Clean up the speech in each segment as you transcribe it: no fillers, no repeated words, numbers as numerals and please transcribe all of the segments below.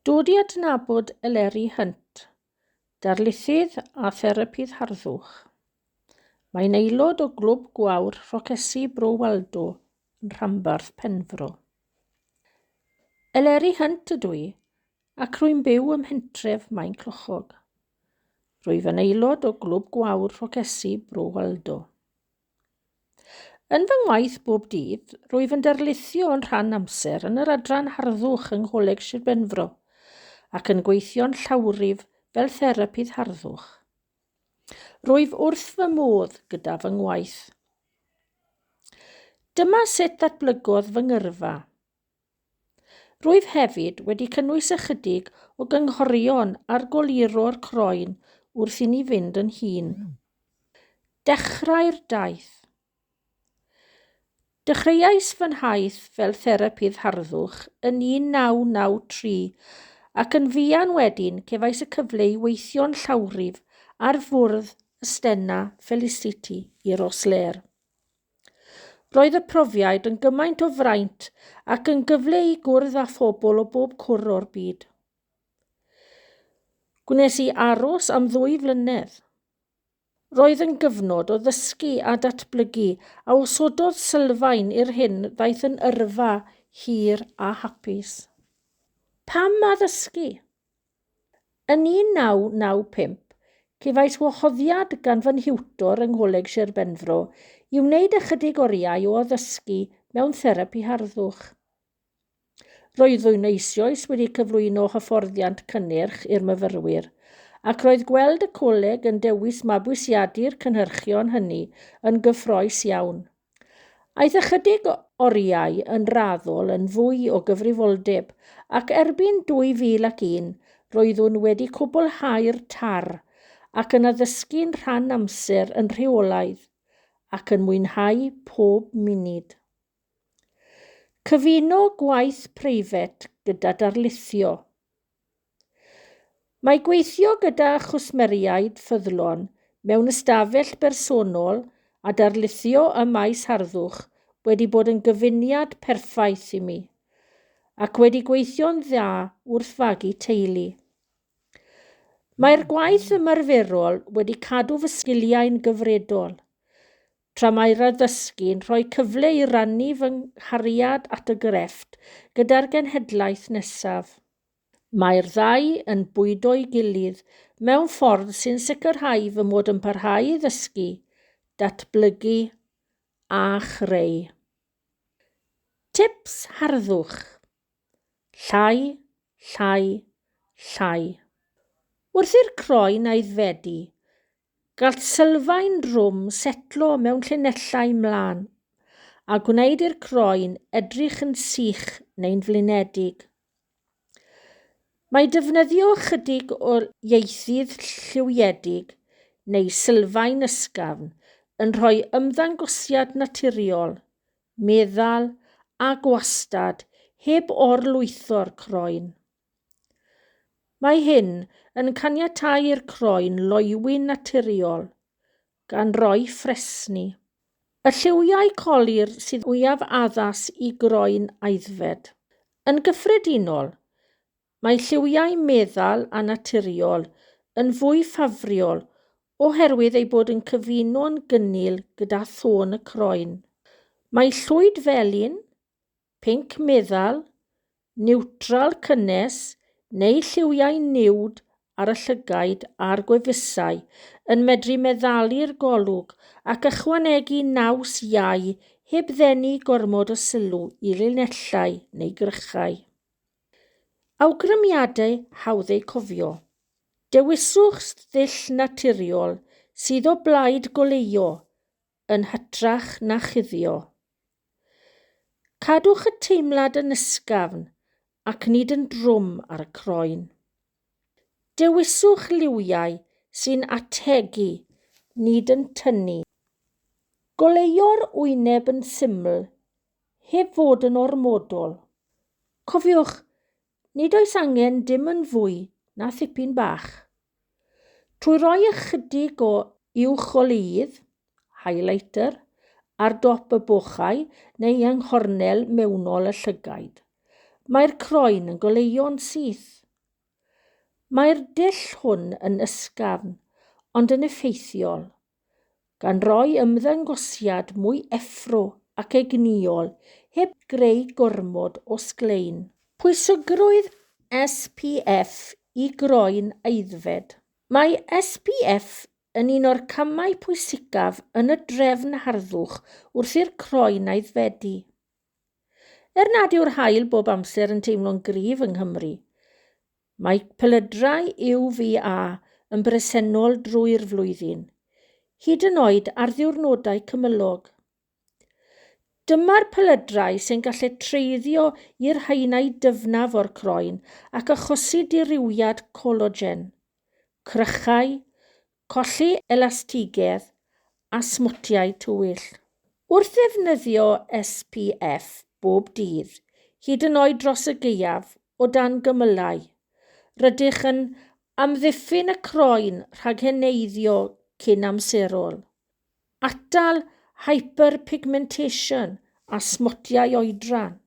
Dod i adnabod Eleri Hunt, darlithydd a therapydd harddwch. Mae'n aelod o Glwb Gwawr Rhocesi Bro Waldo yn rhanbarth Penfro. Eleri Hunt ydw i, ac rwy'n byw ym mhentref Maenclochog. Rwyf yn aelod o Glwb Gwawr Rhocesi Bro Waldo. Yn fy ngwaith bob dydd, rwyf yn darlithio yn rhan amser yn yr adran harddwch yng Ngholeg Sir Benfro ac yn gweithio'n llawryf fel therapydd harddwch. Rwyf wrth fy modd gyda fy ngwaith. Dyma sut ddatblygodd fy ngyrfa. Rwyf hefyd wedi cynnwys ychydig o gynghorion ar goluro'r croen wrth i ni fynd yn hŷn. Dechrau'r daith. Dechreuais fy nhaith fel therapydd harddwch yn 1993 ac yn fuan wedyn cefais y cyfle i weithio'n llawryf ar fwrdd y Stena Felicity i Rosslare. Roedd y profiad yn gymaint o fraint ac yn gyfle i gwrdd â phobl o bob cwr o'r byd. Gwnes i aros am ddwy flynedd. Roedd yn gyfnod o ddysgu a datblygu a osododd sylfaen i'r hyn ddaeth yn yrfa hir a hapus. Pam addysgu? Yn 1995, cefais wahoddiad gan fy nhiwtor yng Ngholeg Sir Benfro i wneud ychydig oriau o addysgu mewn therapi harddwch. Roeddwn eisoes wedi cyflwyno hyfforddiant cynnyrch i'r myfyrwyr, ac roedd gweld y coleg yn dewis mabwysiadu'r cynhyrchion hynny yn gyffrous iawn. Aeth ychydig oriau yn raddol yn fwy o gyfrifoldeb ac erbyn 2001 roeddwn wedi cwblhau'r tar ac yn addysgu'n rhan amser yn rheolaidd ac yn mwynhau pob munud. Cyfuno gwaith preifet gyda darlithio. Mae gweithio gyda chwsmeriaid ffyddlon mewn ystafell bersonol a darlithio ym maes harddwch wedi bod yn gyfuniad perffaith i mi, ac wedi gweithio'n dda wrth fagu teulu. Mae'r gwaith ymarferol wedi cadw fy sgiliau'n gyfredol, tra mae'r addysgu'n rhoi cyfle i rannu fy nghariad at y grefft gyda'r genhedlaeth nesaf. Mae'r ddau yn bwydo'i gilydd mewn ffordd sy'n sicrhau fy mod yn parhau i ddysgu, datblygu a chreu. Tips harddwch. Llai, llai, llai. Wrth i'r croen aeddfedu, Gall sylfaen drwm setlo mewn llinellau mlân a gwneud i'r croen edrych yn sych neu'n flinedig. Mae defnyddio ychydig o ieithydd lliwiedig neu sylfaen ysgafn yn rhoi ymddangosiad naturiol, meddal a gwastad heb orlwytho'r croen. Mae hyn yn caniatáu i'r croen loywi'n naturiol, gan roi ffresni. Y lliwiau colur sydd fwyaf addas i groen aeddfed. Yn gyffredinol, mae lliwiau meddal a naturiol yn fwy ffafriol oherwydd eu bod yn cyfuno'n gynnil gyda thôn y croen. Mae llwyd felyn, pinc meddal, niwtral cynnes neu lliwiau niwd ar y llygaid a'r gwefusau yn medru meddalu'r golwg ac ychwanegu naws iau heb ddenu gormod o sylw i linellau neu grychau. Awgrymiadau hawdd eu cofio. Dewiswch ddull naturiol sydd o blaid goleuo yn hytrach na chuddio. Cadwch y teimlad yn ysgafn ac nid yn drwm ar y croen. Dewiswch liwiau sy'n ategu, nid yn tynnu. Goleuo'r wyneb yn syml, heb fod yn ormodol. Cofiwch, nid oes angen dim yn fwy na thipyn bach. Trwy roi ychydig o uwcholeuydd, highlighter, ar dop y bochau neu yng nghornel mewnol y llygaid, mae'r croen yn goleuo'n syth. Mae'r dull hwn yn ysgafn, ond yn effeithiol, gan roi ymddangosiad mwy effro ac egnïol heb greu gormod o sglein. Pwysigrwydd SPF i groen aeddfed. Mae SPF yn un o'r camau pwysicaf yn y drefn harddwch wrth i'r croen aeddfedu. Er nad yw'r haul bob amser yn teimlo'n gryf yng Nghymru, mae pelydrau UVA yn bresennol drwy'r flwyddyn, hyd yn oed ar ddiwrnodau cymylog. Dyma'r pelydrau sy'n gallu treiddio i'r haenau dyfnaf o'r croen ac achosi dirywiad cologen, crychau, colli elastigedd a smotiau tywyll. Wrth ddefnyddio SPF bob dydd, hyd yn oed dros y gaeaf, o dan gymylau, rydych yn amddiffyn y croen rhag heneiddio cyn amserol, atal hyperpigmentation a smotiau oedran,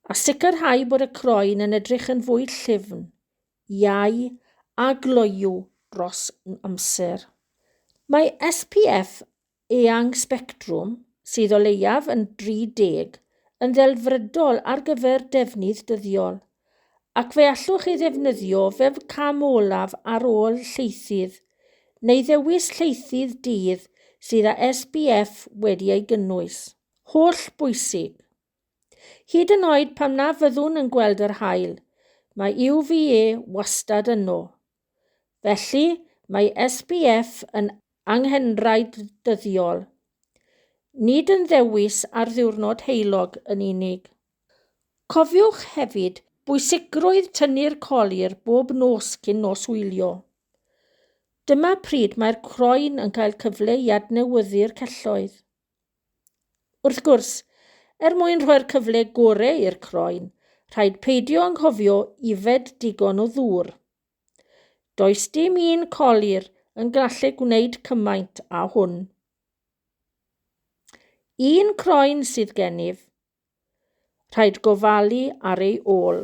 a sicrhau bod y croen yn edrych yn fwy llyfn, iau a gloyw dros amser. Mae SPF eang sbectrwm, sydd o leiaf yn 30, yn ddelfrydol ar gyfer defnydd dyddiol, ac fe allwch ei ddefnyddio fel cam olaf ar ôl lleithydd, neu ddewis lleithydd dydd sydd â SPF wedi ei gynnwys. Holl bwysig. Hyd yn oed pan na fyddwn yn gweld yr haul, mae UVA wastad yno. Felly, mae SPF yn anghenraid dyddiol, nid yn ddewis ar ddiwrnod heulog yn unig. Cofiwch hefyd bwysigrwydd tynnu'r colur bob nos cyn noswylio. Dyma pryd mae'r croen yn cael cyfle i adnewyddu'r celloedd. Wrth gwrs, er mwyn rhoi'r cyfle gorau i'r croen, rhaid peidio anghofio yfed digon o ddŵr. Does dim un colur yn gallu gwneud cymaint â hwn. Un croen sydd gennyf. Rhaid gofalu ar ei ôl.